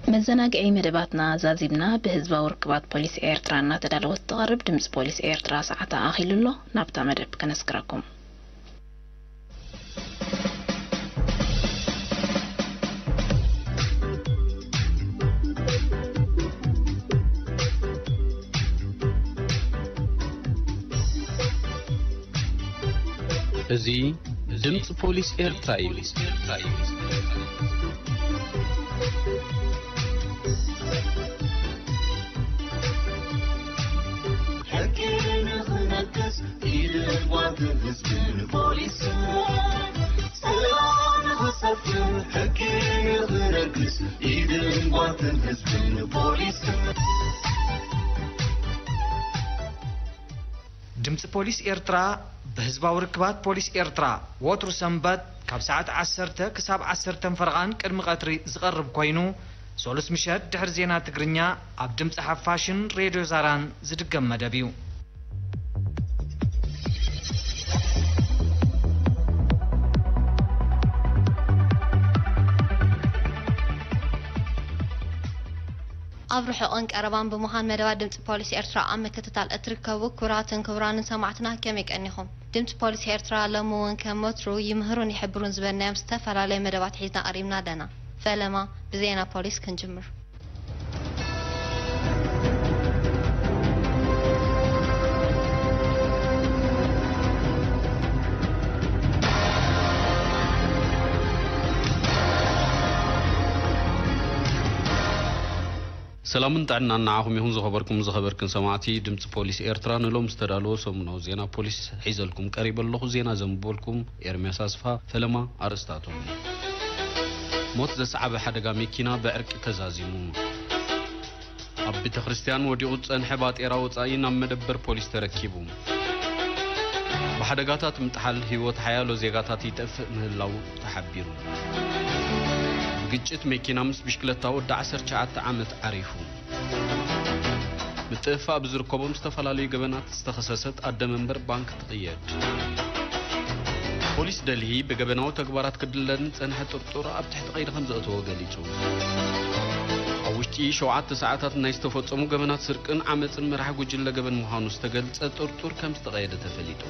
መዘናግዒ መደባትና ዛዚምና። ብህዝባዊ ርክባት ፖሊስ ኤርትራ እናተዳለወት ትቐርብ ድምፂ ፖሊስ ኤርትራ ሰዓታ ኣኺሉ ኣሎ። ናብታ መደብ ከነስክረኩም። እዚ ድምፂ ፖሊስ ኤርትራ እዩ። ሕጊ ንኽነግስ ኢድን ጓንትን ህዝብን ፖሊስን ሰላም ንኽሰፍን ሕጊ ንኽነግስ ኢድን ጓንትን ህዝብን ፖሊስን። ድምፂ ፖሊስ ኤርትራ ብህዝባዊ ርክባት ፖሊስ ኤርትራ ወትሩ ሰንበት ካብ ሰዓት ዓሰርተ ክሳብ ዓሰርተ ፈረቓን ቅድሚ ቀትሪ ዝቐርብ ኮይኑ፣ ሰሉስ ምሸት ድሕሪ ዜና ትግርኛ ኣብ ድምፂ ሓፋሽን ሬድዮ ዛራን ዝድገም መደብ እዩ። ኣብ ርሑቕን ቀረባን ብምዃን መደባት ድምፂ ፖሊስ ኤርትራ ኣብ ምክትታል እትርከቡ ክቡራትን ክቡራንን ሰማዕትና፣ ከመይ ቀኒኹም? ድምፂ ፖሊስ ኤርትራ ሎሚ እውን ከም ወትሩ ይምህሩን ይሕብሩን ዝበልናዮም ዝተፈላለዩ መደባት ሒዝና ቀሪብና ኣለና። ፈለማ ብዜና ፖሊስ ክንጅምር። ሰላምን ጥዕናን ንዓኹም ይኹን፣ ዝኸበርኩም ዝኸበርክን ሰማዕቲ ድምፂ ፖሊስ ኤርትራ። ንሎም ዝተዳለወ ሰሙናዊ ዜና ፖሊስ ሒዘልኩም ቀሪበ ኣለኹ። ዜና ዘንብበልኩም ኤርምያስ ኣስፋ። ፈለማ ኣርእስታቶም። ሞት ዘስዓበ ሓደጋ መኪና ብዕርቂ ተዛዚሙ። ኣብ ቤተ ክርስቲያን ወዲቑ ዝጸንሐ ባጤራ ወጻኢ ናብ መደበር ፖሊስ ተረኪቡ። ብሓደጋታት ምጥሓል ህይወት ሓያሎ ዜጋታት ይጠፍእ ምህላው ተሓቢሩ። ብግጭት መኪና ምስ ብሽክለታ ወዲ ዓሰርተ ትሽዓተ ዓመት ዓሪፉ። ምጥፍፋእ ብዝርከቦም ዝተፈላለዩ ገበናት ዝተኸሰሰት ኣደ መንበር ባንክ ትቕየድ። ፖሊስ ደልሂ ብገበናዊ ተግባራት ክድለል ዝጸንሐ ጥርጡር ኣብ ትሕቲ ቀይዲ ከም ዘእተዎ ገሊጹ። ኣብ ውሽጢ ሸውዓተ ሰዓታት ናይ ዝተፈጸሙ ገበናት ስርቅን ዓመጽን መራሕ ጉጅለ ገበን ምዃኑ ዝተገልጸ ጥርጡር ከም ዝተቐየደ ተፈሊጡ።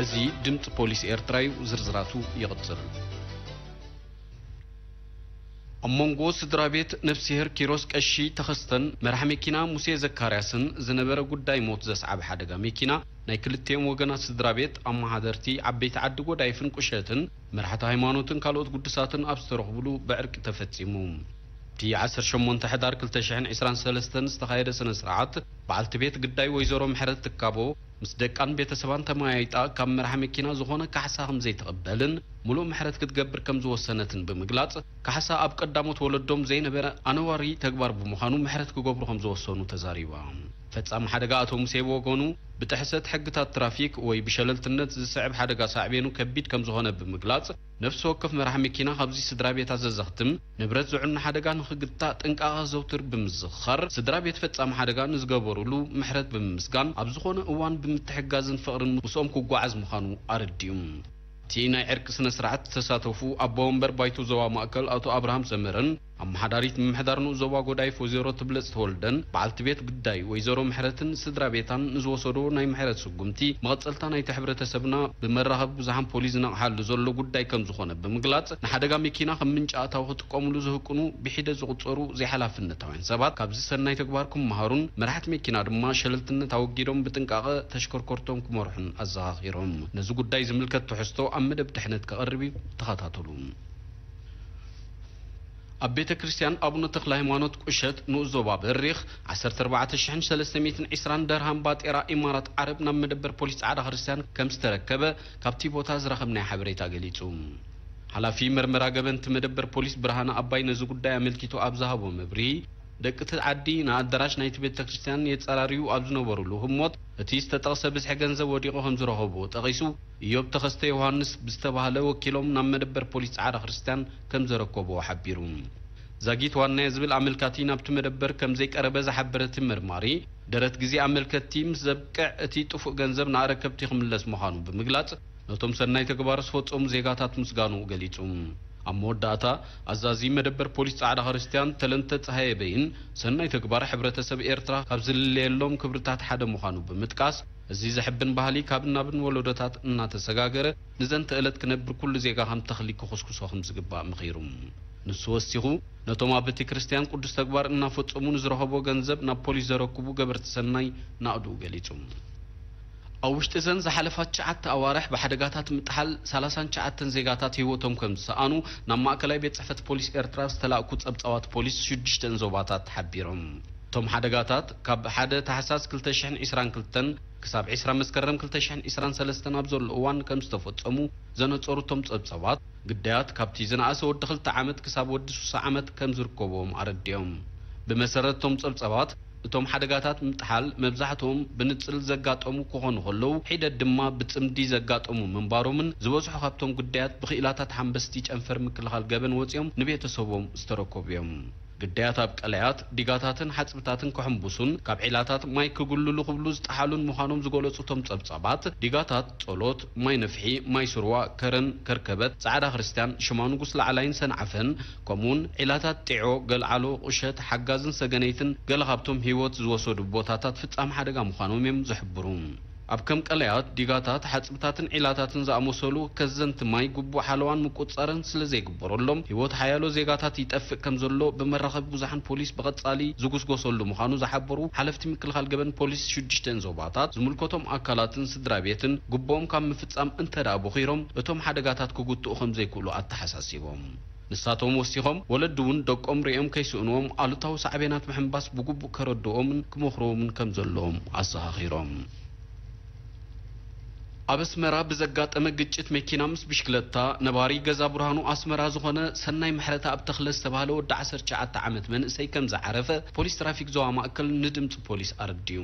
እዚ ድምጺ ፖሊስ ኤርትራ እዩ። ዝርዝራቱ ይቕጽል። ኣብ መንጎ ስድራ ቤት ነፍስሄር ኪሮስ ቀሺ ተኸስተን መራሕ መኪና ሙሴ ዘካርያስን ዝነበረ ጉዳይ ሞት ዘስዓበ ሓደጋ መኪና፣ ናይ ክልቲኦም ወገናት ስድራ ቤት፣ ኣመሓደርቲ፣ ዓበይቲ ዓዲ ጎዳይፍን ቁሸትን፣ መራሕቲ ሃይማኖትን ካልኦት ግዱሳትን ኣብ ዝተረኽብሉ ብዕርቂ ተፈጺሙ። እቲ ዓሰርተ ሸሞንተ ሕዳር ክልተ ሽሕን ዕስራን ሰለስተን ዝተኻየደ ስነ ስርዓት፣ በዓልቲ ቤት ግዳይ ወይዘሮ ምሕረት ትካቦ ምስ ደቃን ቤተሰባን ተመያይጣ ካብ መራሕ መኪና ዝኾነ ካሕሳ ከም ዘይትቕበልን ምሉእ ምሕረት ክትገብር ከም ዝወሰነትን ብምግላጽ፣ ካሕሳ ኣብ ቀዳሞት ወለዶም ዘይነበረ ኣነዋሪ ተግባር ብምዃኑ ምሕረት ክገብሩ ከም ዝወሰኑ ተዛሪባ። ፈጻሚ ሓደጋ ኣቶ ሙሴ ብወገኑ፣ ብጥሕሰት ሕግታት ትራፊክ ወይ ብሸለልትነት ዝስዕብ ሓደጋ ሳዕቤኑ ከቢድ ከም ዝኾነ ብምግላጽ፣ ነፍሲ ወከፍ መራሕ መኪና ካብዚ ስድራ ቤታ ዘዘኽትም፣ ንብረት ዝዕኑ ሓደጋ ንኽግታእ ጥንቃቐ ዘውትር ብምዝኽኻር፣ ስድራ ቤት ፈጻሚ ሓደጋ ንዝገበሩሉ ምሕረት ብምምስጋን፣ ኣብ ዝኾነ እዋን ብምትሕግጋዝን ፍቕርን ምስኦም ክጓዓዝ ምዃኑ ኣረዲኡ። እቲ ናይ ዕርቂ ስነ ስርዓት ዝተሳተፉ ኣቦ ወንበር ባይቶ ዞባ ማእከል ኣቶ ኣብርሃም ሰመረን ኣመሓዳሪት ምምሕዳር ንኡስ ዞባ ጎዳይፍ ወይዘሮ ትብለጽ ተወልደን፣ በዓልቲ ቤት ግዳይ ወይዘሮ ምሕረትን ስድራ ቤታን ንዝወሰዶ ናይ ምሕረት ስጉምቲ፣ መቐጸልታ ናይቲ ሕብረተሰብና ብመራኸቢ ብዙሓን ፖሊስ ዝነቕሓሉ ዘሎ ጉዳይ ከም ዝኾነ ብምግላጽ፣ ንሓደጋ መኪና ከም ምንጪ ኣታዊ ክጥቀሙሉ ዝህቅኑ ብሒደት ዝቑጸሩ ዘይሓላፍነታውያን ሰባት ካብዚ ሰናይ ተግባር ክመሃሩን መራሕቲ መኪና ድማ ሸለልትነት ኣወጊዶም ብጥንቃቐ ተሽከርከርቶም ክመርሑን ኣዘኻኺሮም። ነዚ ጉዳይ ዝምልከት ትሕዝቶ ኣብ መደብ ድሕነት ክቐርብ እዩ፣ ተኸታተሉ። ኣብ ቤተ ክርስቲያን ኣቡነ ተክለ ሃይማኖት ቁሸት ንኡስ ዞባ በሪኽ ዓሰርተ ኣርባዕተ ሽሕን ሰለስተ ሚእትን ዕስራን ደርሃም ባጤራ ኢማራት ዓረብ ናብ መደበር ፖሊስ ጻዕዳ ክርስቲያን ከም ዝተረከበ ካብቲ ቦታ ዝረኸብናዮ ሓበሬታ ገሊጹ። ሓላፊ መርመራ ገበንቲ መደበር ፖሊስ ብርሃነ ኣባይ ነዚ ጉዳይ ኣመልኪቱ ኣብ ዝሃቦ መብርሂ፣ ደቂ እቲ ዓዲ ንኣዳራሽ ናይቲ ቤተ ክርስቲያን የጸራርዩ ኣብ ዝነበሩሉ ህሞት፣ እቲ ዝተጠቕሰ ብዝሒ ገንዘብ ወዲቑ ከም ዝረኸብዎ ጠቒሱ፣ ኢዮብ ተኸስተ ዮሃንስ ብዝተባህለ ወኪሎም ናብ መደበር ፖሊስ ጻዕዳ ክርስቲያን ከም ዘረከብዎ ሓቢሩ። ዛጊት ዋናየ ዝብል ኣመልካቲ ናብቲ መደበር ከም ዘይቀረበ ዝሓበረ እቲ መርማሪ፣ ደረት ግዜ ኣመልከትቲ ምስ ዘብቅዕ እቲ ጥፉእ ገንዘብ ንኣረከብቲ ክምለስ ምዃኑ ብምግላጽ፣ ነቶም ሰናይ ተግባር ዝፈጸሙ ዜጋታት ምስጋንኡ ገሊጹ። ኣብ መወዳእታ፣ ኣዛዚ መደበር ፖሊስ ጻዕዳ ክርስትያን ተለንተ ጸሃየ በይን፣ ሰናይ ተግባር ሕብረተሰብ ኤርትራ ካብ ዝልለየሎም ክብርታት ሓደ ምዃኑ ብምጥቃስ፣ እዚ ዘሕብን ባህሊ ካብ ናብን ወለዶታት እናተሰጋገረ ንዘንተ ዕለት ክነብር ኩሉ ዜጋ ከም ተኽሊ ክኹስኩሶ ከም ዝግባእ ምኺሩ። ንሱ ወሲኹ፣ ነቶም ኣብ ቤተ ክርስቲያን ቅዱስ ተግባር እናፈጸሙ ንዝረኸቦ ገንዘብ ናብ ፖሊስ ዘረክቡ ገበርቲ ሰናይ ናእድኡ ገሊጹ። ኣብ ውሽጢ እዘን ዝሓለፋ ትሽዓተ ኣዋርሕ ብሓደጋታት ምጥሓል ሰላሳን ትሽዓተን ዜጋታት ህይወቶም ከም ዝሰኣኑ ናብ ማእከላይ ቤት ጽሕፈት ፖሊስ ኤርትራ ዝተላእኩ ጸብጻባት ፖሊስ ሽዱሽተን ዞባታት ሓቢሮም። እቶም ሓደጋታት ካብ ሓደ ታሕሳስ ክልተ ሽሕን ዕስራን ክልተን ክሳብ ዕስራ መስከረም ክልተ ሽሕን ዕስራን ሰለስተን ኣብ ዘሎ እዋን ከም ዝተፈጸሙ ዘነጸሩ እቶም ጸብጻባት፣ ግዳያት ካብቲ ዝነኣሰ ወዲ ክልተ ዓመት ክሳብ ወዲ ስሳ ዓመት ከም ዝርከብዎም ኣረዲኦም። ብመሰረት እቶም ጸብጻባት፣ እቶም ሓደጋታት ምጥሓል መብዛሕትኦም ብንጽል ዘጋጠሙ ክኾኑ ከለዉ፣ ሒደት ድማ ብጽምዲ ዘጋጠሙ ምንባሮምን ዝበዝሑ ካብቶም ግዳያት ብክኢላታት ሓንበስቲ ጨንፈር ምክልኻል ገበን ወጺኦም ንቤተሰቦም ዝተረከቡ እዮም። ግዳያት ኣብ ቀላያት፣ ዲጋታትን ሓጽብታትን ክሕንብሱን ካብ ዒላታት ማይ ክጉልሉ ክብሉ ዝጠሓሉን ምዃኖም ዝገለጹ እቶም ጸብጻባት፣ ዲጋታት ጸሎት፣ ማይ ነፍሒ፣ ማይ ስርዋ፣ ከረን፣ ከርከበት፣ ጻዕዳ ክርስትያን፣ ሽማ ንጉስ ላዕላይን ሰንዓፈን፣ ከምኡውን ዒላታት ጢዖ፣ ገልዓሎ፣ ቁሸት፣ ሓጋዝን ሰገነይትን ገለ ካብቶም ህይወት ዝወሰዱ ቦታታት ፍጻመ ሓደጋ ምዃኖም እዮም ዝሕብሩ። ኣብ ከም ቀላያት፣ ዲጋታት፣ ሓጽብታትን ዒላታትን ዝኣመሰሉ ከዘንቲ ማይ ግቡእ ሓለዋን ምቁጽጻርን ስለ ዘይግበረሎም፣ ህይወት ሓያሎ ዜጋታት ይጠፍእ ከም ዘሎ ብመራኸቢ ብዙሓን ፖሊስ ብቐጻሊ ዝጉስጎሰሉ ምዃኑ ዝሓበሩ ሓለፍቲ ምክልኻል ገበን ፖሊስ ሽዱሽተን ዞባታት፣ ዝምልከቶም ኣካላትን ስድራ ቤትን ግቡኦም ካብ ምፍጻም እንተ ደኣ ቦኺሮም፣ እቶም ሓደጋታት ክጉትኡ ከም ዘይክእሉ ኣተሓሳሲቦም። ንሳቶም ወሲኾም፣ ወለዲ እውን ደቆም ርእዮም ከይስእንዎም ኣሉታዊ ሳዕቤናት ምሕንባስ ብግቡእ ከረድኦምን ክመኽርዎምን ከም ዘለዎም ኣዘኻኺሮም። ኣብ ኣስመራ ብዘጋጠመ ግጭት መኪና ምስ ብሽክለታ፣ ነባሪ ገዛ ብርሃኑ ኣስመራ ዝኾነ ሰናይ ምሕረተኣብ ተኽለ ዝተባህለ ወዲ ዓሰርተ ትሽዓተ ዓመት መንእሰይ ከም ዝዓረፈ ፖሊስ ትራፊክ ዞባ ማእከል ንድምጺ ፖሊስ ኣረዲኡ።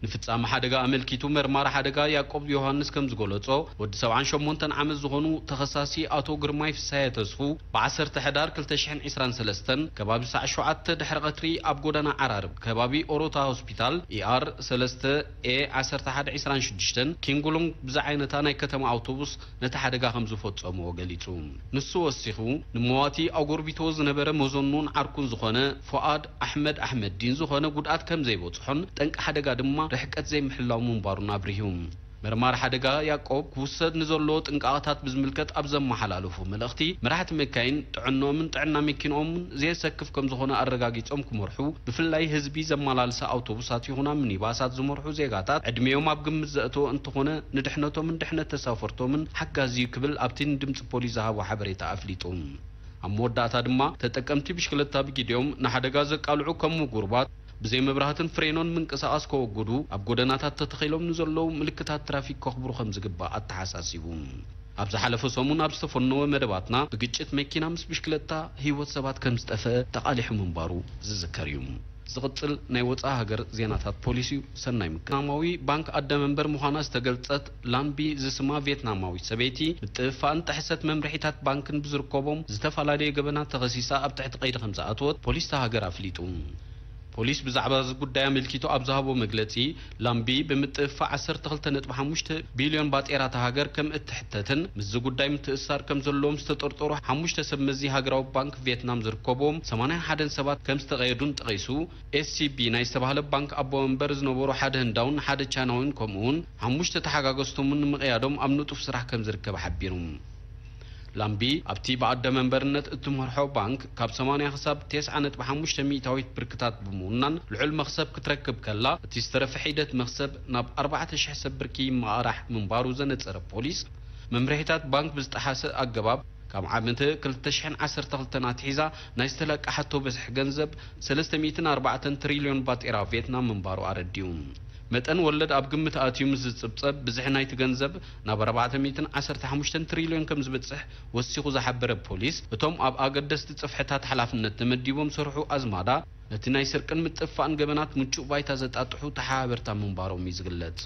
ንፍጻመ ሓደጋ ኣመልኪቱ መርማሪ ሓደጋ ያዕቆብ ዮሃንስ ከም ዝገለጾ፣ ወዲ ሰብዓን ሸሞንተን ዓመት ዝኾኑ ተኸሳሲ ኣቶ ግርማይ ፍስሃየ ተስፉ፣ ብ ዓሰርተ ሕዳር ክልተ ሽሕን ዕስራን ሰለስተን ከባቢ ሰዓት ሸውዓተ ድሕሪ ቀትሪ ኣብ ጎደና ዓራርብ ከባቢ ኦሮታ ሆስፒታል፣ ኢ ኣር ሰለስተ ኤ ዓሰርተ ሓደ ዕስራን ሽዱሽተን፣ ኪንጉሉንግ ብዝዓይነታ ናይ ከተማ ኣውቶቡስ ነቲ ሓደጋ ከም ዝፈጸምዎ ገሊጹ። ንሱ ወሲኹ፣ ንመዋቲ ኣጎርቢትዎ ዝነበረ መዘኑን ዓርኩን ዝኾነ ፉኣድ ኣሕመድ ኣሕመድዲን ዝኾነ ጉድኣት ከም ዘይበጽሖን ጠንቂ ሓደጋ ድማ ርሕቀት ዘይምሕላው ምንባሩን ኣብሪሁ። መርማሪ ሓደጋ ያዕቆብ ክውሰድ ንዘለዎ ጥንቃቐታት ብዝምልከት ኣብ ዘመሓላለፉ መልእኽቲ፣ መራሕቲ መካይን ጥዕንኦምን ጥዕና መኪንኦምን ዘየሰክፍ ከም ዝኾነ ኣረጋጊጾም ክመርሑ፣ ብፍላይ ህዝቢ ዘመላልሳ ኣውቶቡሳት ይኹና ሚኒባሳት ዝመርሑ ዜጋታት ዕድሜኦም ኣብ ግምት ዘእተወ እንተኾነ፣ ንድሕነቶምን ድሕነት ተሳፈርቶምን ሓጋዚ እዩ ክብል ኣብቲ ንድምፂ ፖሊስ ዝሃቦ ሓበሬታ ኣፍሊጡ። ኣብ መወዳእታ ድማ፣ ተጠቀምቲ ብሽክለታ ብጊዲኦም ንሓደጋ ዘቃልዑ ከም ምጉርባት፣ ብዘይ መብራህትን ፍሬኖን ምንቅስቓስ ከወግዱ፣ ኣብ ጎደናታት ተተኺሎም ንዘለዉ ምልክታት ትራፊክ ከኽብሩ ከም ዝግባእ ኣተሓሳሲቡ። ኣብ ዝሓለፈ ሰሙን ኣብ ዝተፈነወ መደባትና፣ ብግጭት መኪና ምስ ብሽክለታ ህይወት ሰባት ከም ዝጠፍአ ተቓሊሑ ምንባሩ ዝዝከር እዩ። ዝቕጽል ናይ ወጻኢ ሃገር ዜናታት ፖሊስ እዩ። ሰናይ ምክትናማዊ ባንክ ኣደ መንበር ምዃና ዝተገልጸት ላምቢ ዝስማ ቪየትናማዊት ሰበይቲ፣ ምጥፍፋእን ጥሕሰት መምርሒታት ባንክን ብዝርከቦም ዝተፈላለዩ ገበናት ተኸሲሳ ኣብ ትሕቲ ቀይዲ ከም ዝኣተወት ፖሊስ እታ ሃገር ኣፍሊጡ። ፖሊስ ብዛዕባ እዚ ጉዳይ ኣመልኪቱ ኣብ ዝሃቦ መግለጺ፣ ላምቢ ብምጥፍፋእ ዓሰርተ ክልተ ነጥቢ ሓሙሽተ ቢልዮን ባጤራ እታ ሃገር ከም እትሕተትን ምስዚ ጉዳይ ምትእስሳር ከም ዘለዎም ዝተጠርጠሩ ሓሙሽተ ሰብ መዚ ሃገራዊ ባንክ ቪየትናም ዝርከብዎም ሰማንያን ሓደን ሰባት ከም ዝተቐየዱን ጠቒሱ፣ ኤስ ሲ ቢ ናይ ዝተባህለ ባንክ ኣቦ መንበር ዝነበሩ ሓደ ህንዳውን ሓደ ቻይናውን ከምኡውን ሓሙሽተ ተሓጋገዝቶምን ንምቕያዶም ኣብ ንጡፍ ስራሕ ከም ዝርከብ ሓቢሩ። ላምቢ ኣብቲ ብኣደ መንበርነት እትመርሖ ባንክ ካብ ሰማንያ ክሳብ ተስዓ ነጥቢ ሓሙሽተ ሚእታዊት ብርክታት ብምውናን ልዑል መኽሰብ ክትረክብ ከላ፣ እቲ ዝተረፈ ሒደት መኽሰብ ናብ ኣርባዕተ ሽሕ ሰብ ብርኪ ይመቓራሕ ምንባሩ ዘነጸረ ፖሊስ፣ መምርሒታት ባንክ ብዝጠሓሰ ኣገባብ ካብ ዓመት ክልተ ሽሕን ዓሰርተ ክልተን ኣትሒዛ ናይ ዝተለቃሓቶ ብዝሒ ገንዘብ ሰለስተ ሚእትን ኣርባዕተን ትሪልዮን ባጤራ ቪየትናም ምንባሩ ኣረዲኡ። መጠን ወለድ ኣብ ግምት ኣትዩ ምስ ዝጽብጸብ፣ ብዝሒ ናይቲ ገንዘብ ናብ ኣርባዕተ ሚእትን ዓሰርተ ሓሙሽተን ትሪልዮን ከም ዝበጽሕ ወሲኹ ዝሓበረ ፖሊስ፣ እቶም ኣብ ኣገደስቲ ጽፍሕታት ሓላፍነት ተመዲቦም ዝሰርሑ ኣዝማዳ፣ ነቲ ናይ ስርቅን ምጥፍፋእን ገበናት ምቹእ ባይታ ዘጣጥሑ ተሓባበርታ ምንባሮም እዩ ዝግለጽ።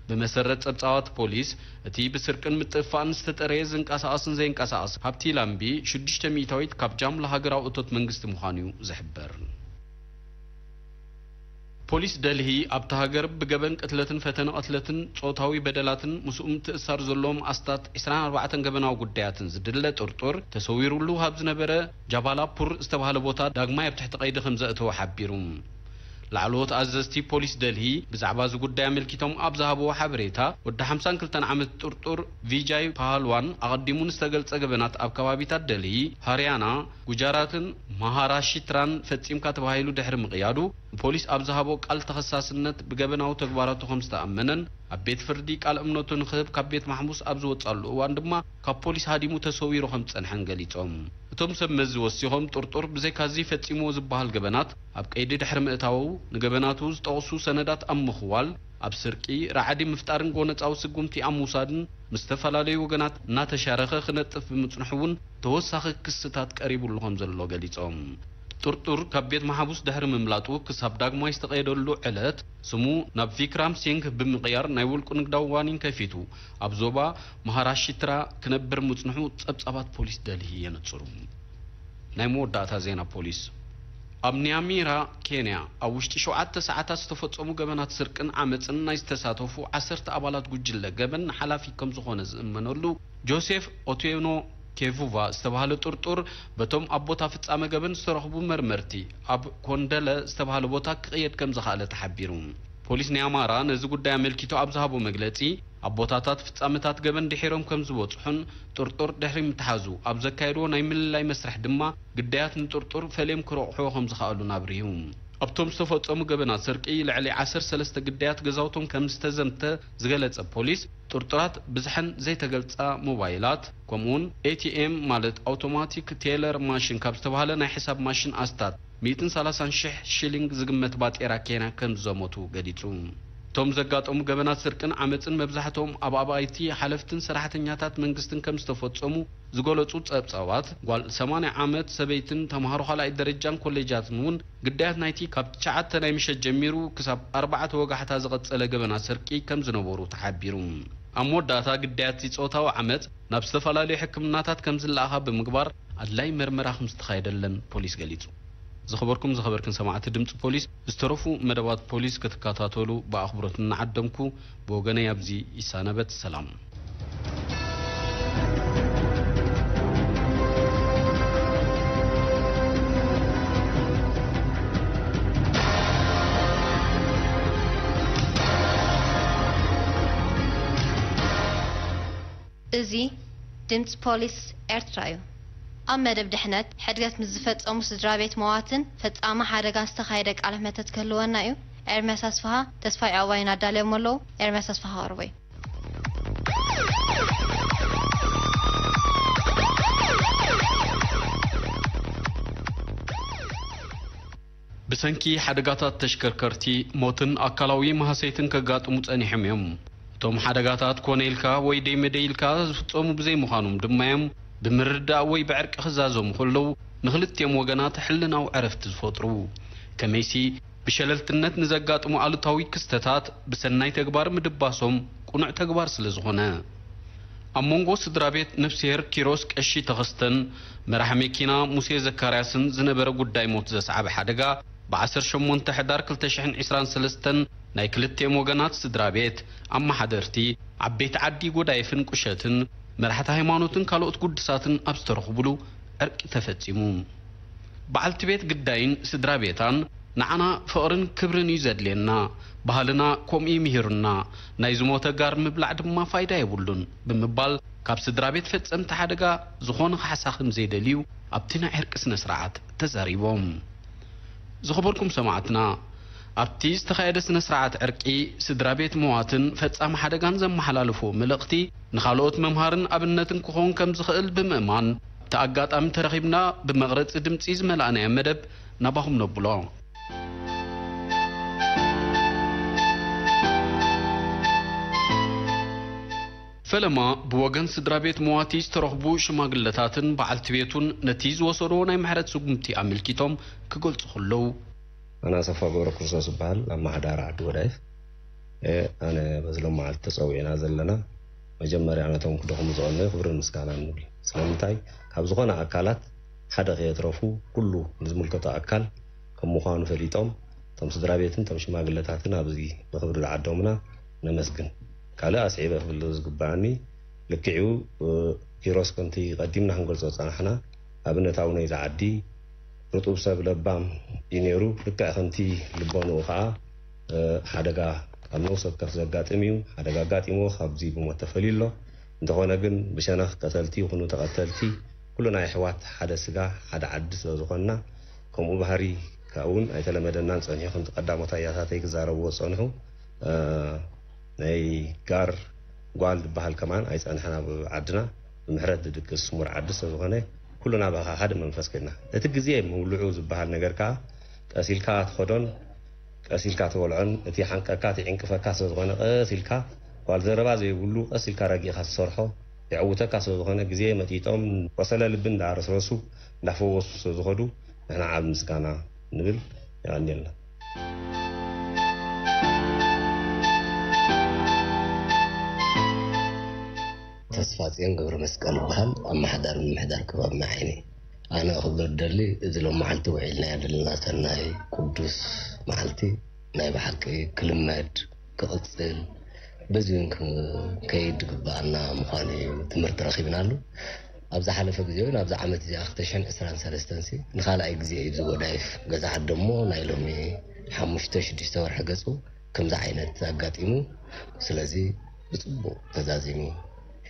ብመሰረት ጸብጻባት ፖሊስ፣ እቲ ብስርቅን ምጥፍፋእን ዝተጠረየ ዝንቀሳቐስን ዘይንቀሳቐስ ሃብቲ ላምቢ ሽዱሽተ ሚእታዊት ካብ ጃምላ ሃገራዊ እቶት መንግስቲ ምዃኑ እዩ ዝሕበር። ፖሊስ ደልሂ ኣብታ ሃገር ብገበን ቅትለትን ፈተነ ቅትለትን ጾታዊ በደላትን ምስኡ ምትእስሳር ዘለዎም ኣስታት ዕስራን ኣርባዕተን ገበናዊ ጉዳያትን ዝድለ ጥርጡር ተሰዊሩሉ ኣብ ዝነበረ ጃባላፑር ዝተባህለ ቦታ ዳግማይ ኣብ ትሕቲ ቀይዲ ከም ዘእተወ ሓቢሩ። ላዕለዎት ኣዘዝቲ ፖሊስ ደልሂ ብዛዕባ እዚ ጉዳይ ኣመልኪቶም ኣብ ዝሃብዎ ሓበሬታ፣ ወዲ ሓምሳን ክልተን ዓመት ጥርጡር ቪጃይ ፓሃልዋን ኣቐዲሙ ንዝተገልጸ ገበናት ኣብ ከባቢታት ደልሂ፣ ሃርያና፣ ጉጃራትን ማሃራሽትራን ፈጺምካ ተባሂሉ ድሕሪ ምቕያዱ፣ ንፖሊስ ኣብ ዝሃቦ ቃል ተኸሳስነት ብገበናዊ ተግባራቱ ከም ዝተኣመነን ኣብ ቤት ፍርዲ ቃል እምነቱ ንክህብ ካብ ቤት ማሕቡስ ኣብ ዝወጻሉ እዋን ድማ ካብ ፖሊስ ሃዲሙ ተሰዊሩ ከም ዝጸንሐን ገሊጾም። እቶም ሰብ መዚ ወሲኾም ጥርጡር ብዘይካዚ ፈጺምዎ ዝበሃል ገበናት ኣብ ቀይዲ ድሕሪ ምእታዉ፣ ንገበናቱ ዝጠቕሱ ሰነዳት ኣብ ምኽዋል፣ ኣብ ስርቂ፣ ራዕዲ ምፍጣርን ጎነጻዊ ስጉምቲ ኣብ ምውሳድን ምስ ዝተፈላለዩ ወገናት እናተሻረኸ ክነጥፍ ብምጽንሑ እውን ተወሳኺ ክስታት ቀሪቡሉ ከም ዘሎ ገሊጾም። ጥርጡር ካብ ቤት ማሕቡስ ድሕሪ ምምላጡ ክሳብ ዳግማይ ዝተቐየደሉ ዕለት ስሙ ናብ ቪክራም ሲንግ ብምቕያር ናይ ውልቁ ንግዳዊ ዋኒን ከፊቱ ኣብ ዞባ ማሃራሽትራ ክነብር ምጽንሑ ጸብጻባት ፖሊስ ደልሂ የነጽሩ። ናይ መወዳእታ ዜና ፖሊስ። ኣብ ኒያሚራ ኬንያ ኣብ ውሽጢ ሸውዓተ ሰዓታት ዝተፈጸሙ ገበናት ስርቅን ዓመጽን ናይ ዝተሳተፉ ዓሰርተ ኣባላት ጉጅለ ገበን ሓላፊ ከም ዝኾነ ዝእመነሉ ጆሴፍ ኦቴኖ ኬቩቫ ዝተባህለ ጥርጡር በቶም ኣብ ቦታ ፍጻመ ገበን ዝተረኽቡ መርመርቲ ኣብ ኮንደለ ዝተባህለ ቦታ ክቕየድ ከም ዝኸኣለ ተሓቢሩ። ፖሊስ ኒያማራ ነዚ ጉዳይ ኣመልኪቱ ኣብ ዝሃቦ መግለጺ፣ ኣብ ቦታታት ፍጻመታት ገበን ድሒሮም ከም ዝበጽሑን ጥርጡር ድሕሪ ምትሓዙ ኣብ ዘካየድዎ ናይ ምልላይ መስርሕ ድማ ግዳያት ንጥርጡር ፈልዮም ክረቑሕዎ ከም ዝኸኣሉን ኣብሪሁ። ኣብቶም ዝተፈጸሙ ገበናት ስርቂ ልዕሊ ዓሰርተ ሰለስተ ግዳያት ገዛውቶም ከም ዝተዘምተ ዝገለጸ ፖሊስ፣ ጥርጡራት ብዝሐን ዘይተገልጻ ሞባይላት፣ ከምኡውን ኤ ቲ ኤም ማለት ኣውቶማቲክ ቴለር ማሽን ካብ ዝተባህለ ናይ ሕሳብ ማሽን ኣስታት ሚእትን ሰላሳን ሽሕ ሽሊንግ ዝግመት ባጤራ ኬንያ ከም ዝዘመቱ ገሊጹ። እቶም ዘጋጠሙ ገበናት ስርቅን ዓመጽን መብዛሕትኦም ኣብ ኣባይቲ ሓለፍትን ሰራሕተኛታት መንግስትን ከም ዝተፈጸሙ ዝገለጹ ጸብጻባት፣ ጓል ሰማንያ ዓመት ሰበይትን ተምሃሮ ካልኣይ ደረጃን ኮሌጃትን እውን ግዳያት ናይቲ ካብ ትሽዓተ ናይ ምሸት ጀሚሩ ክሳብ ኣርባዕተ ወጋሕታ ዝቐጸለ ገበናት ስርቂ ከም ዝነበሩ ተሓቢሩ። ኣብ መወዳእታ ግዳያት ጾታዊ ዓመጽ ናብ ዝተፈላለዩ ሕክምናታት ከም ዝለኣኻ ብምግባር ኣድላይ መርመራ ከም ዝተኻየደለን ፖሊስ ገሊጹ። ዝኸበርኩም ዝኸበርክን ሰማዕቲ ድምፂ ፖሊስ፣ ዝተረፉ መደባት ፖሊስ ክትከታተሉ ብኣኽብሮት እናዓደምኩ ብወገነይ ኣብዚ ይሳነበት። ሰላም። እዚ ድምፂ ፖሊስ ኤርትራ እዩ። ኣብ መደብ ድሕነት፣ ሕድገት ምስ ዝፈጸሙ ስድራ ቤት መዋትን ፈጻሚ ሓደጋ ዝተኻየደ ቃለ መሕተት ክህልወና እዩ። ኤርምያስ ኣስፍሃ፣ ተስፋይ ኣባይን ኣዳልዮሞ ኣለዉ። ኤርምያስ ኣስፍሃ፣ ቀርቦ እዩ። ብሰንኪ ሓደጋታት ተሽከርከርቲ፣ ሞትን ኣካላዊ ማህሰይትን ከጋጥሙ ጸኒሖም እዮም። እቶም ሓደጋታት ኮነ ኢልካ ወይ ደይመደይ ኢልካ ዝፍጸሙ ብዘይምዃኖም ድማ እዮም ብምርዳእ ወይ ብዕርቂ ክዛዘሙ ከለዉ ንኽልቲኦም ወገናት ሕልናዊ ዕረፍቲ ዝፈጥሩ። ከመይሲ፣ ብሸለልትነት ንዘጋጥሙ ኣሉታዊ ክስተታት ብሰናይ ተግባር ምድባሶም ቅኑዕ ተግባር ስለ ዝኾነ። ኣብ መንጎ ስድራ ቤት ነፍስሄር ኪሮስ ቀሺ ተኸስተን መራሕ መኪና ሙሴ ዘካርያስን ዝነበረ ጉዳይ ሞት ዘስዓበ ሓደጋ፣ ብ ዓሰርተ ሸሞንተ ሕዳር ክልተ ሽሕን ዕስራን ሰለስተን ናይ ክልቲኦም ወገናት ስድራ ቤት፣ ኣመሓደርቲ፣ ዓበይቲ ዓዲ ጎዳይፍን ቁሸትን፣ መራሕቲ ሃይማኖትን ካልኦት ግዱሳትን ኣብ ዝተረኽቡሉ ዕርቂ ተፈጺሙ። በዓልቲ ቤት ግዳይን ስድራ ቤታን፣ ንዓና ፍቕርን ክብርን እዩ ዘድልየና፣ ባህልና ከምኡ እዩ ምሂሩና፣ ናይ ዝሞተ ጋር ምብላዕ ድማ ፋይዳ የብሉን ብምባል፣ ካብ ስድራ ቤት ፈጸምቲ ሓደጋ ዝኾነ ካሕሳ ከም ዘይደልዩ ኣብቲ ናይ ዕርቂ ስነ ስርዓት ተዛሪቦም። ዝኸበርኩም ሰማዕትና፣ ኣብቲ ዝተኻየደ ስነ ስርዓት ዕርቂ፣ ስድራ ቤት መዋትን ፈጻሚ ሓደጋን ዘመሓላለፍዎ መልእኽቲ ንኻልኦት መምሃርን ኣብነትን ክኸውን ከም ዝኽእል ብምእማን፣ ኣብቲ ኣጋጣሚ ተረኺብና ብመቕረጺ ድምጺ ዝመላእናዮ መደብ ናባኹም ነብሎ። ፈለማ ብወገን ስድራ ቤት መዋቲ ዝተረኽቡ ሽማግለታትን በዓልቲ ቤቱን ነቲ ዝወሰዶ ናይ ምሕረት ስጉምቲ ኣመልኪቶም ክገልጹ ከለዉ፣ ኣነ ኣሰፋ ገብረ ክርስቶስ እበሃል፣ ኣመሓዳሪ ዓዲ ጎዳይፍ እየ። ኣነ በዚ ሎም መዓልቲ ተጸዊዕና ዘለና፣ መጀመርያ ነቶም ክደኽሙ ዝቐነዩ ክብርን ምስጋናን ንብል። ስለምንታይ? ካብ ዝኾነ ኣካላት ሓደ ከየትረፉ፣ ኩሉ ንዝምልከቶ ኣካል ከም ምዃኑ ፈሊጦም፣ እቲ እቶም ስድራ ቤትን እቶም ሽማግለታትን ኣብዚ ብኽብሪ ዝዓደሙና ነመስግን። ካልእ ኣስዒበ ክብል ዝግባኣኒ ልክዕዩ፣ እ፣ ኪሮስ፣ ከምቲ ቀዲምና ክንገልጾ ዝጸናሕና ኣብነታዊ ናይዚ ዓዲ ርጡብ ሰብ ለባም እዩ ነይሩ። ልክዕ ከምቲ ልቦንኡ ከኣ፣ እ፣ ሓደጋ ኣብ ነፍሲ ወከፍ ዘጋጥም እዩ። ሓደጋ ኣጋጢምዎ ካብዚ ብሞት ተፈልዩ ኣሎ። እንተኾነ ግን ብሸነኽ ቀተልቲ ይኹኑ ተቐተልቲ ኩሉ ናይ ኣሕዋት ሓደ ስጋ ሓደ ዓዲ ስለ ዝኾንና፣ ከምኡ ባህሪ ከኣ እውን ኣይተለመደናን ጸኒሑ፣ ከምቲ ቀዳሞት ኣያታተይ ክዛረብዎ ዝጸንሑ፣ እ፣ ናይ ጋር ጓል ዝበሃል ከማን ኣይጸንሐን ኣብ ዓድና። ብምሕረት ዝድቅስ ስሙር ዓዲ ስለ ዝኾነ ኩልና ብኻ ሓደ መንፈስ ኮይና፣ እቲ ግዜ ምውልዑ ዝበሃል ነገር ከኣ ቀስ ኢልካ ትኸዶን ቀስ ኢልካ ትበልዖን፣ እቲ ሓንቀካ እቲ ዕንቅፈካ ስለ ዝኾነ ቀስ ኢልካ ጓል ዘረባ ዘይብሉ ቀስ ኢልካ ረጊእካ ትሰርሖ የዕውተካ ስለ ዝኾነ፣ ግዜ መጢጦም ቆሰለ ልቢ እንዳረስረሱ እንዳፈወሱ ስለ ዝኾዱ ንሕና ዓቢ ምስጋና ንብል። የቐንየልና። ተስፋጽዮን ገብረ መስቀል ይበሃል። ኣመሓዳሪ ምምሕዳር ከባቢ መዓይኒ። ኣነ ክብሎ ዝደሊ፣ እዚ ሎም መዓልቲ ውዒልናዮ ዘለና ሰናይ ቅዱስ መዓልቲ ናይ ብሓቂ ክልመድ፣ ክቕጽል፣ በዚ እውን ክንከይድ ዝግብኣና ምዃኑ እዩ ትምህርቲ ረኺብናሉ። ኣብ ዝሓለፈ ግዜ እውን ኣብዚ ዓመት እዚኣ ክልተ ሽሕን ዕስራን ሰለስተን ሲ ንኻልኣይ ግዜ እዩ እዚ ጎዳይፍ ገዛ ዓዲ እሞ ናይ ሎሚ ሓሙሽተ ሽዱሽተ ወርሒ ገጹ ከምዚ ዓይነት ኣጋጢሙ። ስለዚ ብጽቡቕ ተዛዚሙ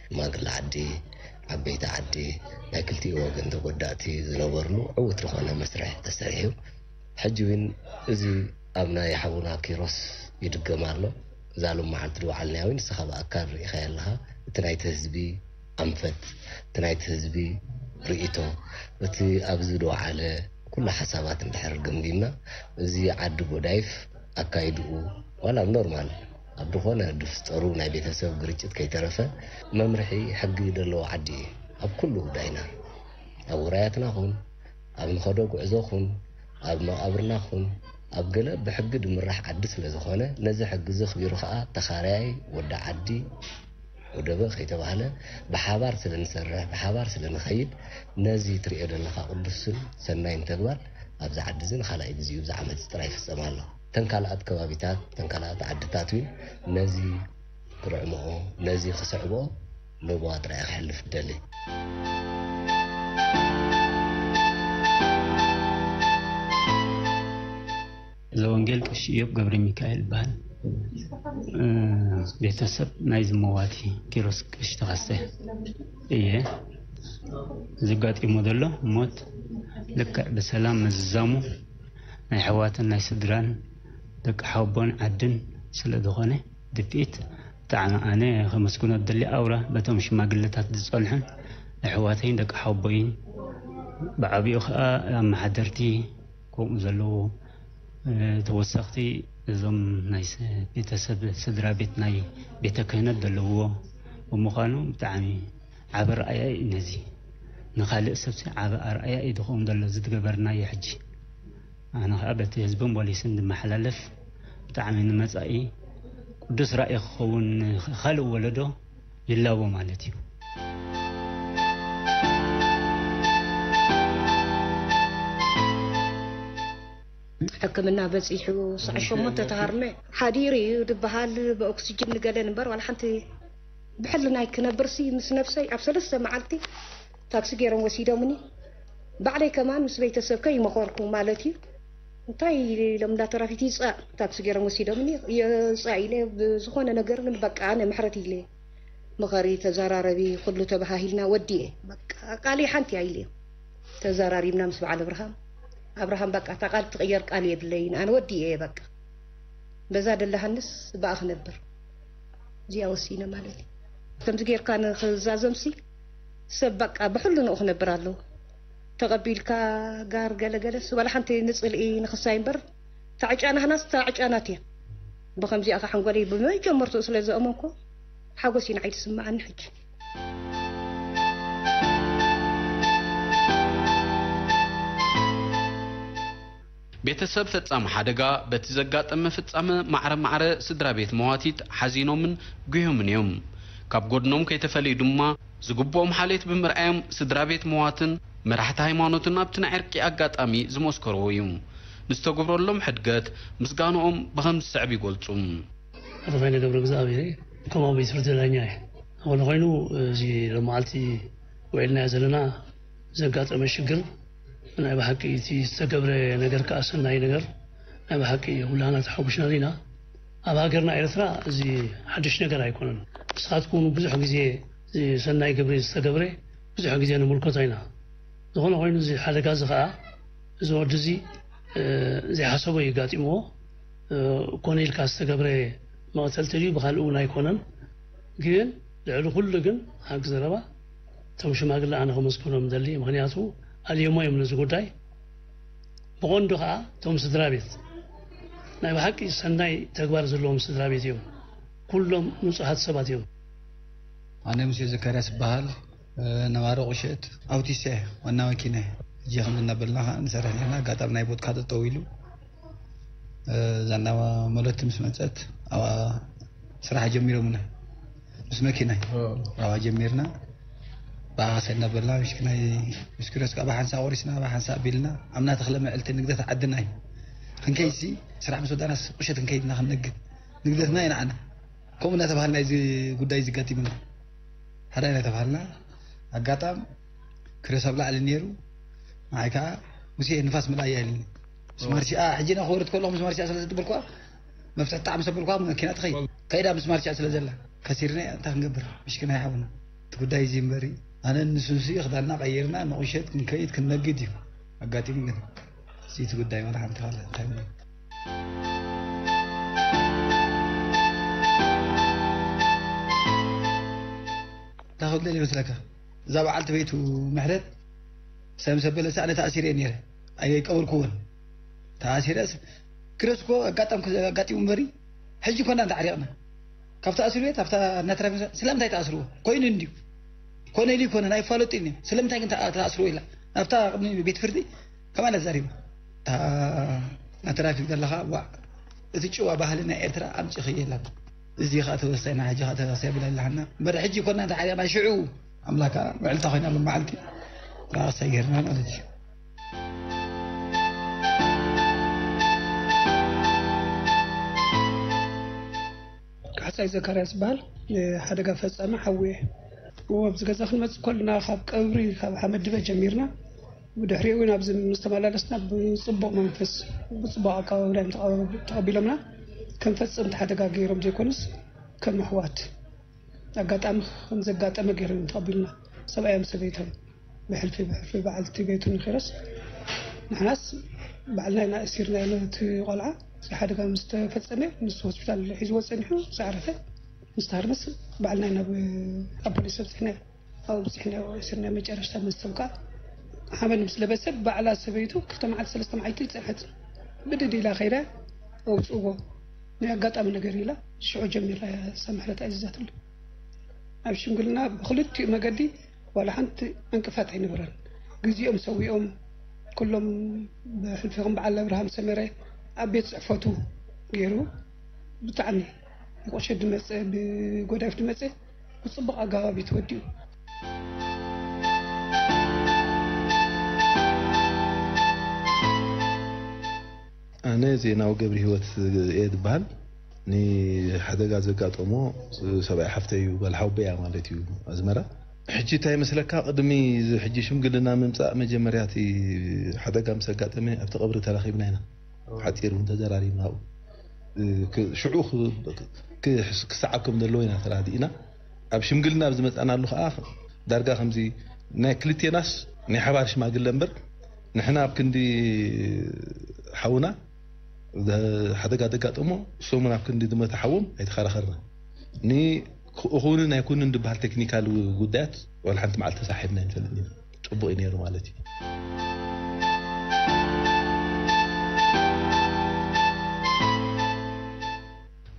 ሽማግለ ዓዲ፣ ዓበይቲ ዓዲ፣ ናይ ክልቲኡ ወገን ተጎዳእቲ ዝነበርሉ ዕዉት ዝኾነ መስርሕ ተሰሪሑ። ሕጂ እውን እዚ ኣብ ናይ ሓውና ኪሮስ ይድገም ኣሎ። እዛ ሎም መዓልቲ ዝወዓልናያ እውን ንስኻ ብኣካል ርኢኻያ ኣለኻ። እቲ ናይቲ ህዝቢ ኣንፈት፣ እቲ ናይቲ ህዝቢ ርእይቶ፣ እቲ ኣብዚ ዝወዓለ ኩሉ ሓሳባት እንድሕር ገምጊምና፣ እዚ ዓዲ ጎዳይፍ ኣካይድኡ ዋላ ኖርማል ኣብ ዝኾነ ድፍጠሩ ናይ ቤተሰብ ግርጭት ከይተረፈ መምርሒ ሕጊ ዘለዎ ዓዲ እዩ። ኣብ ኩሉ ጉዳይና፣ ኣብ ውራያትና ኹን፣ ኣብ ንኸዶ ጉዕዞ ኹን፣ ኣብ መቓብርና ኹን፣ ኣብ ገለ ብሕጊ ድምራሕ ዓዲ ስለ ዝኾነ፣ ነዚ ሕጊ እዚ ኣኽቢሩ ኸኣ ተኻርያይ ወዲ ዓዲ፣ ወደበ ከይተባህለ ብሓባር ስለ ንሰርሕ፣ ብሓባር ስለ ንኸይድ፣ ነዚ ትርእዮ ዘለኻ ቅዱስን ሰናይን ተግባር ኣብዚ ዓዲ እዚ ንኻልኣይ ግዜኡ እዚ ዓመት እዚ ጥራይ ይፍጸም ኣሎ። እተን ካልኣት ከባቢታት፣ እተን ካልኣት ዓድታት እውን ነዚ ክርዕምኦ፣ ነዚ ክስዕብኦ ለበዋ ጥራይ እየ ክሕልፍ እደሊ። ዘወንጌል ቀሺ ኢዮብ ገብረ ሚካኤል ይበሃል። እ፣ ቤተሰብ ናይዚ መዋቲ ኪሮስ ቀሺ ተኸስተ እየ። ዘጋጢሞ ዘሎ ሞት ልክዕ ብሰላም ምዝዛሙ ናይ ኣሕዋትን ናይ ስድራን ደቂ ሓቦን ዓድን ስለ ዝኾነ ድፍኢት ብጣዕሚ ኣነ ከመስግኖ ዝደሊ ኣውራ በቶም ሽማግለታት ዝጸንሑን ኣሕዋተይን ደቂ ሓቦይን ብዓቢኡ ኸኣ ኣመሓደርቲ ከምኡ ዘለዉ፣ እ፣ ተወሰኽቲ እዞም ናይ ስ-፣ ቤተሰብ ስድራ ቤት ናይ ቤተ ክህነት ዘለውዎ ብምዃኑ ብጣዕሚ ዓቢ ኣርኣያ እዩ ነዚ። ንኻልእ ሰብሲ ዓቢ ኣርኣያ እዩ ዝኸውን ዘሎ እዚ ዝገበርናዮ ሕጂ። ኣነ ኸኣ በቲ ህዝብን ፖሊስን ዝመሓላለፍ ብጣዕሚ ንመጻኢ ቅዱስ ራእይ ክኸውን ንኻልእ ወለዶ ይላቦ ማለት እዩ። ሕክምና በጺሑ ሰዓት ሸሞንተ ተሃርመ ሓዲሩ እዩ ዝበሃል። ብኦክስጅን ንገለን እምበር ዋላ ሓንቲ ብሕልናይ ክነብርሲ ምስ ነብሰይ ኣብ ሰለስተ መዓልቲ ታክሲ ገይሮም ወሲዶምኒ። ባዕለይ ከማን ምስ ቤተሰብከ ይመኸርኩ ማለት እዩ። እንታይ ኢሎም እንዳ ተራፊት ይጻእ ታክሲ ገይሮም ወሲዶምኒ። የጻእ ኢለ ብዝኾነ ነገር ግን በቃ ኣነ ምሕረት ኢለ ምኸሪ፣ ተዘራረቢ፣ ኩሉ ተበሃሂልና ወዲኤ። በቃ ቃለይ ሓንቲ እያ ኢለ። ተዘራሪብና ምስ በዓል ኣብርሃም። ኣብርሃም በቃ እታ ቃል ትቕየር ቃል የብለይን፣ ኣነ ወዲኤ እየ በቃ። በዛ ደለሃንስ ብኣ ክነብር። እዚኣ ወሲነ ማለት እዩ። ከምዚ ጌርካ ንኽዛዘምሲ ሰብ በቃ ብሕልንኡ ክነብር ኣለዎ። ተቐቢልካ ጋር ገለገለስ ዋላ ሓንቲ ንጽልኢ ንኽሳይ እምበር እታ ዕጫ ናህናስ እታ ዕጫ ናት እያ። ብኸምዚኣ ከ ሓንጎለይ ብመጀመርትኡ ስለ ዘእመንኩ ሓጎስ እዩ ንዓይ ዝስምዓኒ ሕጂ። ቤተሰብ ፈጻሚ ሓደጋ በቲ ዘጋጠመ ፍጻመ ማዕረ ማዕረ ስድራ ቤት መዋቲት ሓዚኖምን ጉህዮምን እዮም። ካብ ጎድኖም ከይተፈለዩ ድማ ዝግብኦም ሓልዮት ብምርኣዮም ስድራ ቤት መዋትን መራሕቲ ሃይማኖትን ኣብቲ ናይ ዕርቂ ኣጋጣሚ ዝመስከርዎ እዩ። ንዝተገብረሎም ሕድገት ምስጋንኦም ብኸም ዝስዕብ ይገልጹ። ኣቶ ፋይነ ገብረ እግዚኣብሔር ከምኡ ቤት ፍርዲ ዳኛ እየ። ዝኾነ ኮይኑ፣ እዚ ሎማዓልቲ ውዒልናዮ ዘለና ዘጋጠመ ሽግር፣ ናይ ብሓቂ እቲ ዝተገብረ ነገር ከዓ ሰናይ ነገር፣ ናይ ብሓቂ ኩላና ተሓጉሽናሉ ኢና። ኣብ ሃገርና ኤርትራ እዚ ሓድሽ ነገር ኣይኮነን። ንስኻትኩም ብዙሕ ግዜ እዚ ሰናይ ግብሪ ዝተገብረ ብዙሕ ግዜ ንምልከቶ ኢና። ዝኾነ ኮይኑ እዚ ሓደጋ እዚ ከዓ እዚ ወዲ እዚ ዘይሓሰቦ እዩ ጋጢምዎ። ኮነ ኢልካ ዝተገብረ መቕተልቲ ድዩ ብካልእ እውን ኣይኮነን። ግን ልዕሊ ኩሉ ግን ሓቂ ዘረባ እቶም ሽማግለ ኣነ ከመስግኖም ደሊ፣ ምክንያቱ ኣልዮሞ እዮም ነዚ ጉዳይ። ብቐንዱ ከዓ እቶም ስድራ ቤት ናይ ብሓቂ ሰናይ ተግባር ዘለዎም ስድራ ቤት እዮም። ኩሎም ንጹሃት ሰባት እዮም። ኣነ ሙሴ ዘካርያስ ይበሃል። ነባሪ ቁሸት ኣውቲስታ እየ፣ ዋና መኪና እየ። እጂ ከም እናበልና ከዓ ንሰርሕ ነርና። ኣጋጣሚ ናይ ቦትካ ጠጠው ኢሉ፣ እዛ እናመለቲ ምስ መፀት ኣብኣ ስራሕ ጀሚሮምና ምስ መኪና ኣብኣ ጀሚርና። ብኣ ሰ እናበልና ምሽክናይ ምስክሮስ ከዓ ብሓንሳእ ቆሪስና ብሓንሳእ ኣቢልና ኣብና ተክለ መዕልቲ ንግደት ዓድና እዩ። ክንከይሲ ስራሕ ምስ ወዳናስ ቁሸት ክንከይድና ክንነግድ ንግደትና እዩ ንዓና። ከምኡ እናተባሃልና እዚ ጉዳይ እዚ ጋጢምና። ሓደ እናተባሃልና ኣጋጣም ክረስ ኣብ ላዕሊ ነይሩ። ንዓይ ከዓ ሙሴ ንፋስ ምልኣያ ኢልኒ። ምስ ማርሲኣ ሕጂ ና ክወርድ ከለኹ ምስ ማርሲኣ ስለ ዘጥበልኳ መፍትሒ ጣዕሚ ሰበልኳ መኪና ትኸይድ ከይዳ ምስ ማርሲኣ ስለ ዘላ ከሲርና እንታይ ክንገብር ምሽክና ይሓውና። እቲ ጉዳይ እዚ እምበሪ ኣነ ንሱንሲ ክዳንና ቀይርና ንቑሸት ክንከይድ ክንነግድ እዩ ኣጋጢሙ። ግን እዚ እቲ ጉዳይ ዋላ ሓንቲ ካልእ እንታይ እንታይ ክብል ይመስለካ? እዛ በዓልቲ ቤቱ ምሕረት ሰም ሰበለሳ ኣነ ተኣሲረ ነይረ ኣይቀበልኩዎን። ተኣሲረስ ክረስኮ ኣጋጣም ኣጋጢሙ እምበሪ ሕጂ ኮና እንተዓሪቕና ካብ ተኣስሩ ቤት ኣብታ እናትራፊ ስለምንታይ ተኣስርዎ ኮይኑ እንድዩ ኮነ ኢሉ ይኮነን ኣይፋለጡ ዩ ስለምንታይ ግን ተኣስርዎ ኢላ ኣብታ ቅድሚ ቤት ፍርዲ ከማና ተዛሪባ። እታ ትራፊክ ዘለኻ ዋዕ እቲ ጭዋ ባህሊ ናይ ኤርትራ ኣምፂ ኸየላ እዚ ኸዓ ተወሳይና ሕጂ ኸዓ ተወሳይ ብላ ኣለሃና እምበር ሕጂ ኮና እንተ ሓዲቕና ሽዑ ኣምላካ ምዕልታ ኮይና ሎም መዓልቲ ራእሳ ጌርና ማለት እዩ። ካሕሳይ ዘካርያስ ዝበሃል ሓደጋ ፈጻሚ ሓዊ እየ። እዎ ኣብዚ ገዛ ክንመፅእ ከለና ካብ ቀብሪ ካብ ሓመድ ድበ ጀሚርና ብድሕሪኡ እውን ኣብዚ ምስ ተመላለስና ብፅቡቕ መንፈስ ብፅቡቕ ኣቀባብላ እዮም ተቐብ- ተቐቢሎምና። ከም ፈፀምቲ ሓደጋ ገይሮም ዘይኮኑስ ከም ኣሕዋት ኣጋጣሚ ከም ዘጋጠመ ገይሮም እዮም ተቐቢሉና። ሰብኣዮም ሰበይቶም ብሕልፊ ብሕልፊ በዓልቲ ቤቱ ንኺሮስ ንሕናስ ባዕልና ኢና እሲርናዮ ነቲ ቆልዓ። እዚ ሓደጋ ምስ ተፈፀመ ንሱ ሆስፒታል ሒዝዎ ፀኒሑ ምስ ዓረፈ ምስ ተሃርመስ ባዕልና ኢና ናብ ኣብ ፖሊስ ኣብፂሕናዮ። ኣብኡ ኣብፂሕናዮ እሲርናዮ መጨረሽታ ምስ ሰብ ከዓ ሓመድ ምስ ለበሰ ባዕላ ሰበይቱ ክልተ መዓልቲ ሰለስተ መዓልቲ ይፀንሐት ብድድ ኢላ ከይዳ ኣውፅእዎ ናይ ኣጋጣሚ ነገር ኢላ ሽዑ ጀሚራ እያ እሳ ምሕረት ኣዚዛትሉ። ኣብ ሽምግልና ብክልቲኡ መገዲ ዋላ ሓንቲ ዕንቅፋት ኣይነበረን። ግዜኦም ሰዊኦም ኩሎም ብሕልፊ ከም በዓል ኣብርሃም ሰመረ ኣብ ቤት ፅሕፈቱ ገይሩ ብጣዕሚ ብቁሸት ዝመፀ ብጎዳይፍ ዝመፀ ብፅቡቕ ኣገባብ እዩ ተወዲኡ። ኣነ ዜናዊ ገብረ ህይወት እየ ዝበሃል። ንሓደጋ ዘጋጠሞ ሰብኣይ ሓፍተይ እዩ፣ ጓል ሓውበያ ማለት እዩ ኣዝመራ። ሕጂ እንታይ ይመስለካ፣ ቅድሚ እዚ ሕጂ ሽምግልና ምምፃእ መጀመርያ እቲ ሓደጋ ምስ ኣጋጠመ ኣብቲ ቀብሪ ተራኺብና ኢና። ሓፂር እውን ተዘራሪብና ኣብኡ። ክ- ሽዑ ክ- ክ- ክሰዓብ ከም ዘለዎ ኢና ተራዲእና። ኣብ ሽምግልና ኣብ ዝመፃናሉ ከዓ ዳርጋ ከምዚ ናይ ክልቴናስ ናይ ሓባር ሽማግለ እምበር ንሕና ኣብ ክንዲ ሓውና ሓደጋ ዘጋጠሞ እሶምን ኣብ ክንዲ ዝመተ ሓዎም ኣይተኸራኸርና። ንእኹንን ኣይኩንን ዝበሃል ቴክኒካል ጉዳያት ዋላ ሓንቲ መዓልቲ ተሳሒብና ኣይንፈልጥን ኢና። ፅቡቕ እዩ ነይሩ ማለት እዩ።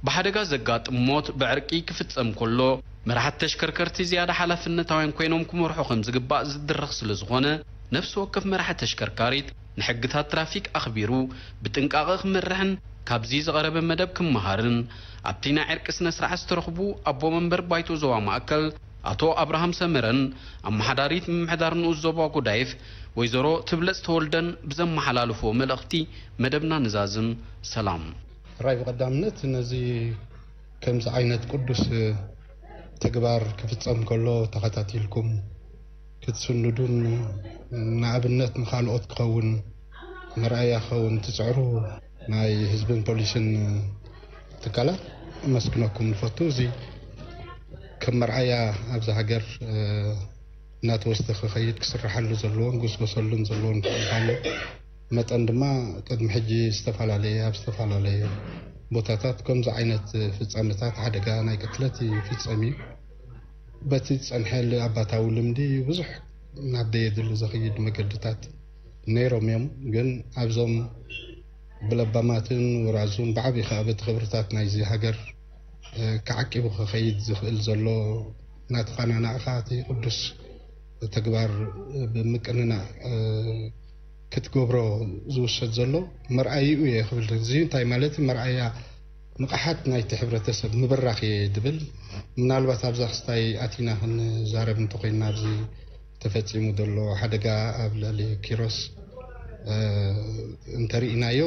ብሓደጋ ዘጋጥም ሞት ብዕርቂ ክፍጸም ከሎ መራሕቲ ተሽከርከርቲ ዝያዳ ሓላፍነታውያን ኮይኖም ክመርሑ ከም ዝግባእ ዝድረኽ ስለ ዝኾነ ነፍሲ ወከፍ መራሒ ተሽከርካሪት ንሕግታት ትራፊክ ኣኽቢሩ ብጥንቃቐ ክመርሕን ካብዚ ዝቐረበ መደብ ክመሃርን ኣብቲ ናይ ዕርቂ ስነ ስርዓት ዝተረኽቡ ኣቦ መንበር ባይቶ ዞባ ማእከል ኣቶ ኣብርሃም ሰመረን ኣመሓዳሪት ምምሕዳር ንኡስ ዞባ ጎዳይፍ ወይዘሮ ትብለጽ ተወልደን ብዘመሓላለፍዎ መልእኽቲ መደብና ንዛዝም። ሰላም። ራይ ብቐዳምነት ነዚ ከምዚ ዓይነት ቅዱስ ተግባር ክፍጸም ከሎ ተኸታቲልኩም ክትስንዱን ንኣብነት ንኻልኦት ክኸውን መርኣያ ክኸውን ትጽዕሩ ናይ ህዝብን ፖሊስን ትካላት እመስግነኩም ንፈቱ። እዚ ከም መርኣያ ኣብዚ ሃገር እናተወስደ ክኸይድ ክስርሓሉ ዘለዎን ክስበሰሉን ዘለዎን ክኾኑ መጠን ድማ ቅድሚ ሕጂ ዝተፈላለየ ኣብ ዝተፈላለየ ቦታታት ከምዚ ዓይነት ፍጻመታት ሓደጋ ናይ ቅትለት ይፍጸም እዩ። በቲ ዝጸንሐ ኣባታዊ ልምዲ ብዙሕ ናብ ደየድሊ ዘኽይድ መገድታት ነይሮም እዮም። ግን ኣብዞም ብለባማትን ውራዙን ብዓብዪ ከኣ በቲ ክብርታት ናይዚ ሃገር ክዓቂቡ ክኸይድ ዝኽእል ዘሎ እናተኸናናዕኻ እቲ ቅዱስ ተግባር ብምቅንናዕ ክትገብሮ ዝውሰድ ዘሎ መርኣይኡ እየ ክብል። እዚ እንታይ ማለት መርኣያ ንቕሓት ናይቲ ሕብረተሰብ ምብራኽ እየ ድብል። ምናልባት ኣብዛ ክስታይ ኣቲና ክንዛረብ እንተኮይንና ኣብዚ ተፈጺሙ ዘሎ ሓደጋ ኣብ ልዕሊ ኪሮስ እንተርኢናዮ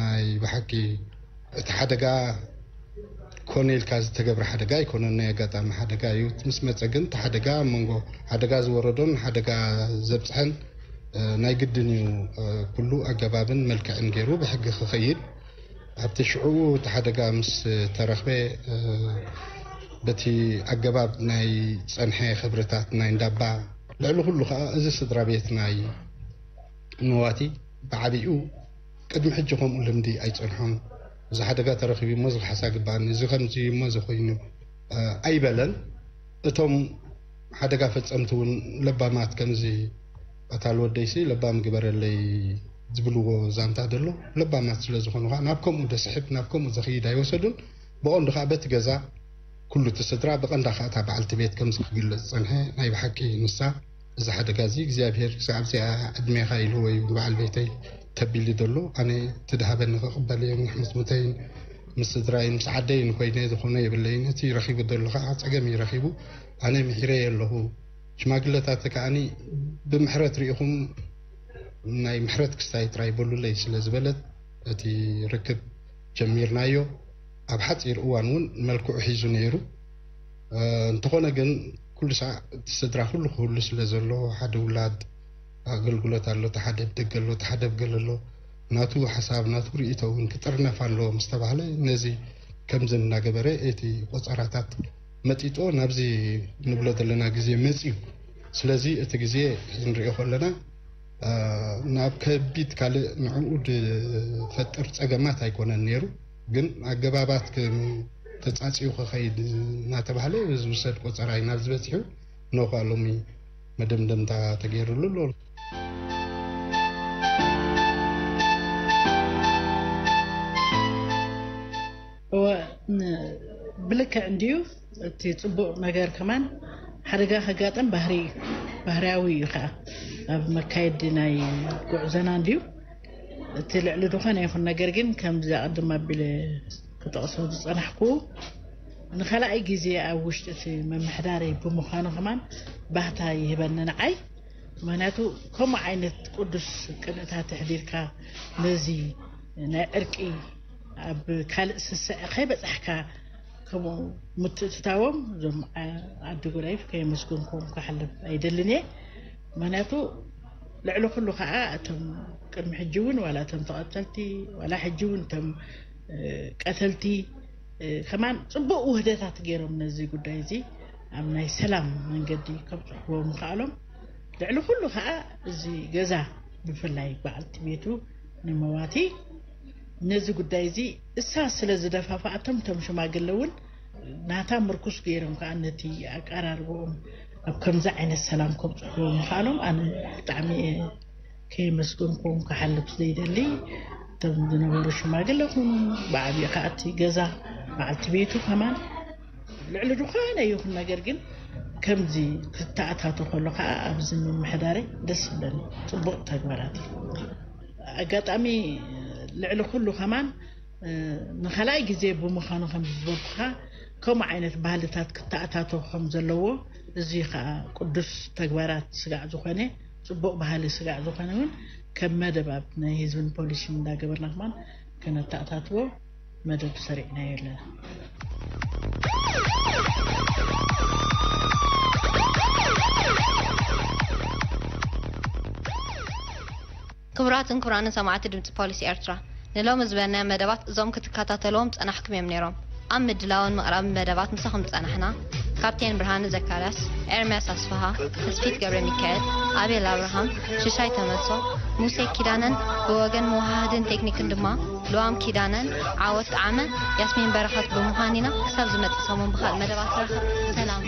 ናይ ብሓቂ እቲ ሓደጋ ኮነ ኢልካ ዝተገብረ ሓደጋ ኣይኮነን። ናይ ኣጋጣሚ ሓደጋ እዩ። ምስ መፀ ግን እቲ ሓደጋ ኣብ መንጎ ሓደጋ ዝወረዶን ሓደጋ ዘብፅሐን ናይ ግድን እዩ። ኩሉ ኣገባብን መልክዕን ገይሩ ብሕጊ ክኸይድ ኣብቲ ሽዑ እቲ ሓደጋ ምስ ተረኽበ በቲ ኣገባብ ናይ ፀንሐ ክብርታት ናይ እንዳባ ልዕሊ ኩሉ ከዓ እዚ ስድራ ቤት ናይ መዋቲ ብዓቢኡ ቅድሚ ሕጂ ከምኡ ልምዲ ኣይጸንሖን። እዚ ሓደጋ ተረኺቡ እሞ እዚ ክሓሳ ግባኣኒ፣ እዚ ከምዚ እሞ እዚ ኮይኑ ኣይበለን። እቶም ሓደጋ ፈጸምቲ እውን ለባማት ከምዚ ኣታ ልወደይሲ ለባም ግበረለይ ዝብልዎ ዛንታ ደሎ ለባማት ስለ ዝኾኑ ከዓ ናብ ከምኡ ደስሕብ ናብ ከምኡ ዘኽይድ ኣይወሰዱን። ብቐንዱ ከዓ በቲ ገዛ ኩሉ እቲ ስድራ ብቐንዳ ከዓ እታ በዓልቲ ቤት ከምዚ ክግለጽ ዝጸንሐ ናይ ብሓቂ ንሳ እዚ ሓደጋ እዚ እግዚኣብሔር ክሳብ እዚኣ ዕድሜኻ ኢልዎ እዩ ንበዓል ቤተይ ተቢሉ ዘሎ። ኣነ እቲ ድሃበኒ ክቕበል እየ። ንሕሙት ሙተይን ምስ ስድራይን ምስ ዓደይን ኮይነ ዝኾነ የብለይን። እቲ ረኺቡ ዘሎ ከዓ ጸገም እዩ ረኺቡ። ኣነ ምሒረየ ኣለኹ። ሽማግለታት ከዓኒ ብምሕረት ርኢኹም ናይ ምሕረት ክስታይ ጥራይ በሉለይ ስለ ዝበለት እቲ ርክብ ጀሚርናዮ። ኣብ ሓፂር እዋን እውን መልክዑ ሒዙ ነይሩ። እንተኾነ ግን ኩሉ ሰዓት እቲ ስድራ ኩሉ ክህሉ ስለ ዘሎ ሓደ ውላድ ኣገልግሎት ኣሎ፣ እቲ ሓደ ብደገ ኣሎ፣ እቲ ሓደ ብገለ ኣሎ። ናቱ ሓሳብ ናቱ ርእይቶ እውን ክጥርነፍ ኣለዎ ምስ ተባህለ ነዚ ከምዚ እናገበረ እቲ ቆፀራታት መጢጦ ናብዚ ንብሎ ዘለና ግዜ መፅዩ። ስለዚ እቲ ግዜ ንሪኦ ከለና ናብ ከቢድ ካልእ ንዕኡ ድፈጥር ጸገማት ኣይኮነን ነይሩ፣ ግን ኣገባባት ተጻጺኡ ክኸይድ እናተባህለ ዝውሰድ ቆጸራ እዩ ናብዚ በጺሑ። ኖኻ ሎሚ መደምደምታ ተገይሩሉ ኣሎ። እወ፣ ን- ብልክዕ እንድዩ። እቲ ጽቡቕ ነገር ከማን ሓደጋ ከጋጥም ባህሪ እዩ፣ ባህርያዊ እዩ ከዓ ኣብ መካየዲ ናይ ጉዕዞና እንድዩ። እቲ ልዕሊ ዝኾነ ይኹን ነገር ግን ከምዚ ኣቐድም ኣቢለ ክጠቕሶ ዝጸናሕኩ ንኻልኣይ ግዜ ኣብ ውሽጢ እቲ ምምሕዳረይ ብምዃኑ ከማን ባህታ ይህበኒ ንዓይ። ምክንያቱ ከምኡ ዓይነት ቅዱስ ቅንእታት ኣሕዲርካ ነዚ ናይ ዕርቂ ኣብ ካልእ ስስዐ ከይበጻሕካ ከምኡ ምትእትታዎም እዞም ዓዲ ጎዳይፍ ከየመስገንክዎም ክሓልፍ ኣይደልን እየ። ምክንያቱ ልዕሊ ኩሉ ከዓ እቶም ቅድሚ ሕጂ እውን ዋላ እቶም ተቐተልቲ ዋላ ሕጂ እውን እቶም ቀተልቲ ከማን ፅቡቅ ውህደታት ገይሮም ነዚ ጉዳይ እዚ ኣብ ናይ ሰላም መንገዲ ከብፅሕዎ ምኽኣሎም። ልዕሊ ኩሉ ከዓ እዚ ገዛ ብፍላይ በዓልቲ ቤቱ ንመዋቲ ነዚ ጉዳይ እዚ እሳ ስለ ዝደፋፍኣቶም እቶም ሽማግለ እውን ናታ ምርኩስ ገይሮም ከዓ ነቲ ኣቀራርብኦም ኣብ ከምዚ ዓይነት ሰላም ከብፅሕዎ ምኽኣሎም ኣነ ብጣዕሚ እየ ከየመስገንኩም ክሓልፍ ዘይደሊ እቶም ዝነበሩ ሽማግለ ኩኑ ብዓብዩ ከዓ እቲ ገዛ በዓልቲ ቤቱ ከማን ልዕሊ ዝኾነ ይኹን ነገር ግን ከምዚ ክተኣታቶ ከሎ ከዓ ኣብዚ ምምሕዳረይ ደስ ይብለኒ። ፅቡቅ ተግባራት እዩ። ኣጋጣሚ ልዕሊ ኩሉ ከማን ንኻልኣይ ግዜ ብምዃኑ ከም ዝበልኩኻ ከምኡ ዓይነት ባህልታት ክተኣታቶ ከም ዘለዎ እዚ ከዓ ቅዱስ ተግባራት ስጋዕ ዝኾነ ጽቡቕ ባህሊ ስጋዕ ዝኾነ እውን ከም መደብ ኣብ ናይ ህዝብን ፖሊሲን እንዳገበርና ከማን ከነተኣታትዎ መደብ ሰሪዕናዮ ኣለና። ክቡራትን ክቡራንን ሰማዕቲ ድምፂ ፖሊስ ኤርትራ፣ ንሎሚ ዝበልናዮም መደባት እዞም ክትከታተልዎም ዝጸናሕኩም እዮም ነይሮም። ኣብ ምድላውን ምቕራብን መደባት ምሳኹም ዝጸናሕና፣ ካፕቴን ብርሃነ ዘካርያስ፣ ኤርምያስ ኣስፍሃ፣ ተስፊት ገብረ ሚካኤል፣ ኣቤል ኣብርሃም፣ ሽሻይ ተመልሶ፣ ሙሴ ኪዳነን፣ ብወገን መወሃህድን ቴክኒክን ድማ ልዋም ኪዳነን፣ ዓወት ጣዕመ፣ ያስሚን በረኸት ብምዃን ኢና። ክሳብ ዝመጽእ ሰሙን ብኻልእ መደባት ንራኸብ። ሰላም።